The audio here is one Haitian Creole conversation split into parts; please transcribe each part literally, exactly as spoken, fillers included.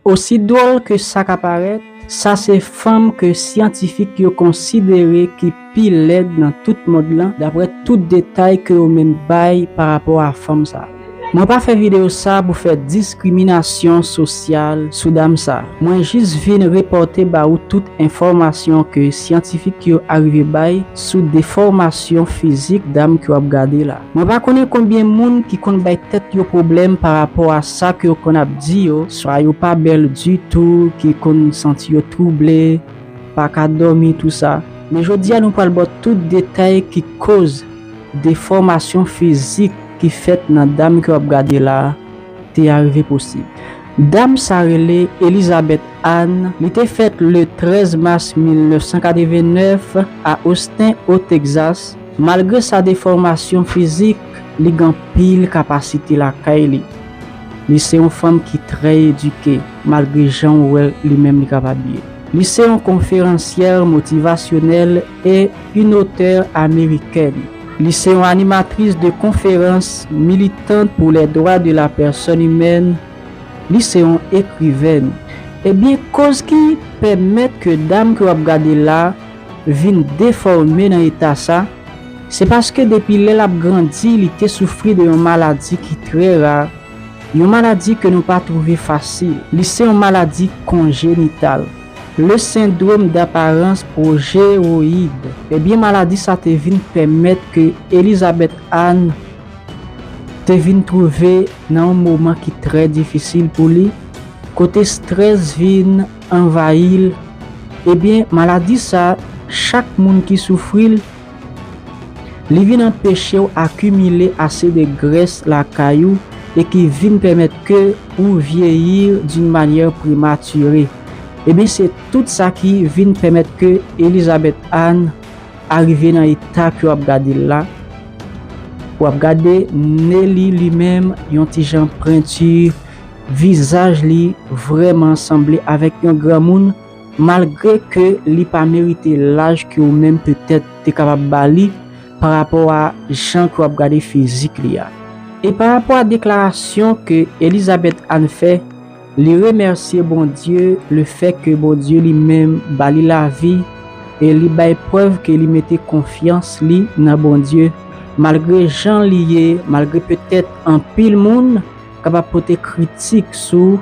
Osi dwòl ke sa ka parèt, sa se fanm ke syantifik yo konsidere ki pi lèd nan tout mond lan, daprè tout detay ke yo menm bay pa rapò a fanm sa. Mwen pa fè videyo sa pou fè diskriminasyon sosyal sou dam sa. Mwen jis vin repòte ba ou tout enfòmasyon ke syantifik yo arive bay sou defòmasyon fizik dam ke w ap gade la. Mwen pa konnen konbyen moun ki konn bay tèt yo pwoblèm pa rapò a sa ke yo konn ap di yo, swa yo pa bèl ditou, ki konn santi yo twouble, pa ka dòmi, tou sa. Men jodi a, nou pral ba w tout detay ki koz defòmasyon fizik ki fèt nan dam ke w ap gade la a te arive posib. Dam sa rele Elizabeth Anne, li te fèt le trèz mas mil nèf san katreven nèf a Austin, o Texas. Malgre sa defòmasyon fizik, li gen anpil kapasite lakay li. Li se yon fanm ki trè edike, malgre jan w wè li menm li kapab ye. Li se yon konferansyè motivasyonèl e yon otè amerikèn. Li se yon animatris de konferans, militant pour les droits de la personne humaine. Li se yon ekrivèn. Ebyen, koz ki pèmèt ke dam ke w ap gade la vin defòme nan eta sa, se paske depi lè l ap grandi, li te soufri de yon maladi ki trè ra, yon maladi ke nou pa twouve fasil. Li se yon maladi konjenital, le syndrome d'apparence progéroïde. Ebyen, maladi sa te vin pèmèt ke Elizabeth Anne te vin twouve nan yon moman ki trè difisil pou li, kote strès vin anvayi l. Ebyen, maladi sa, chak moun ki soufri l, li vin anpeche w akimile ase de grès lakay ou e ki vin pèmèt ke ou vyeyi d'une manière prématurée. Ebyen, se tout sa ki vin pèmèt ke Elizabeth Anne arive nan eta ke w ap gade l la. W ap gade ne li, li menm, yon ti jan prenti, vizaj li vrèman sanble avèk yon granmoun, malgre ke li pa merite laj ke ou menm petèt te kapab ba li pa rapò a jan ke w ap gade fizik li a. E pa rapò a deklarasyon ke Elizabeth Anne fè, li remèsye Bondye lefètke Bondye li menm ba li lavi e li bay prèv ke li mete konfyans li nan Bondye, malgre jan li ye, malgre petèt anpil moun kapab pote kritik sou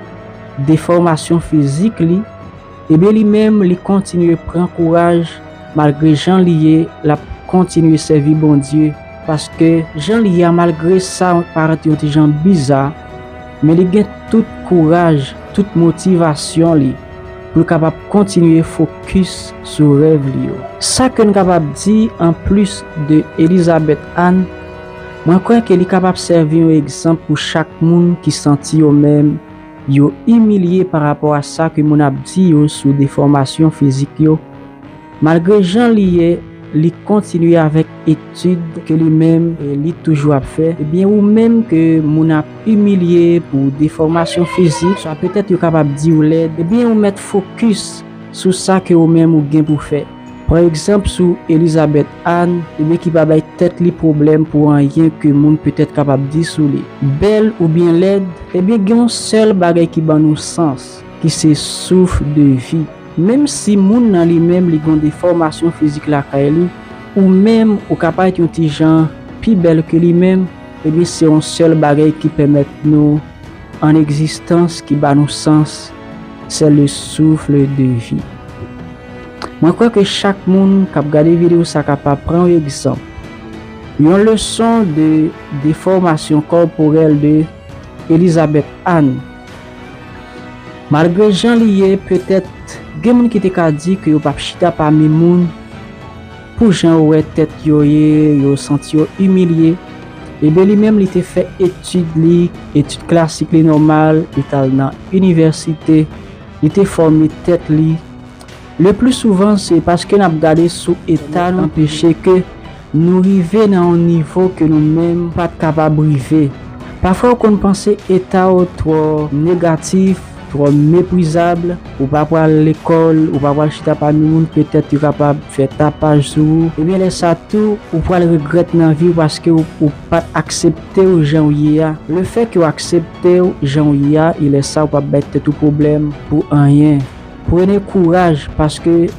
defòmasyon fizik li, ebyen li menm li kontinye pran kouraj, malgre jan li ye, l ap kontinye sèvi Bondye, paske jan li ye a, malgre sa parèt yon ti jan biza, men li gen tout kouraj, tout motivasyon li pou l kapab kontinye fokis sou rèv li yo. Sa ke n kapab di anplis de Elizabeth Anne, mwen kwè ke li kapab sèvi yon egzanp pou chak moun ki santi yo menm yo imilye pa rapò a sa ke moun ap di yo sou defòmasyon fizik yo. Malgre jan li ye, li kontinye avèk etid ke li menm, e, li toujou ap fè. Ebyen, ou menm ke moun ap imilye pou defòmasyon fizik, swa petèt yo kapab di w lèd, ebyen, ou mèt fokis sou sa ke ou menm ou gen pou fè. Pa egzanp, sou Elizabeth Anne, ebyen, ki pa bay tèt li pwoblèm pou anyen ke moun petèt kapab di sou li. Bèl oubyen lèd, ebyen, gen yon sèl bagay ki ban nou sans, ki se souffle de vie. Menm si moun nan li menm li gen yon defòmasyon fizik lakay li, ou menm ou ka parèt yon ti jan pi bèl ke li menm, ebyen, se yon sèl bagay ki pèmèt nou an egzistans, ki ba nou sans, c'est le souffle de vie. Mwen kwè ke chak moun k ap gade videyo sa kapab pran yon egzanp, yon leson de defòmasyon kòporèl de Elizabeth Anne. Malgre jan li ye, petèt gen moun ki te ka di ke yo p ap chita pami moun pou jan yo wè tèt yo ye, yo santi yo imilye. Ebyen, li menm, li te fè etid li, etid klasik li nòmal, li t al nan inivèsite, li te fòme tèt li. Le pli souvan, se paske n ap gade sou eta nou anpeche ke nou rive nan yon nivo ke nou menm pa t kapab rive. Pafwa, ou konn panse eta w twò negatif, twò meprizab, ou pa pral lekòl, ou pa pral chita pami moun, petèt yo kapab fè tapaj sou ou. Ebyen, lè sa tou, ou pral regrèt nan vi w paske ou, ou pa t aksepte w jan w ye a. Lefètke w aksepte w jan w ye a, e lè sa ou p ap bay tèt ou pwoblèm pou anyen. Prenez courage paske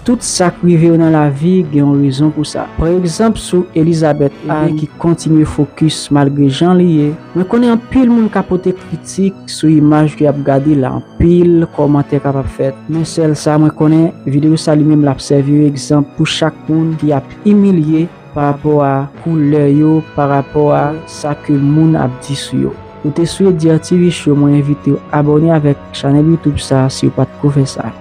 tout sa k rive yo nan lavi gen yon rezon pou sa. Pran egzanp sou Elizabeth Ann ki kontinye fokis malgre jan li ye. Mwen konnen anpil moun ka pote kritik sou imaj ke y ap gade la, anpil kòmantè kapab fèt. Men sèl sa mwen konnen, videyo sa li menm l ap sèvi yon egzanp pou chak moun ki ap imilye pa rapò a koulè yo, pa rapò a sa ke moun ap di sou yo. Ou te sou Eddy R T V Show, mwen envite w abòne avèk chanèl YouTube sa si w pa t ko fè sa.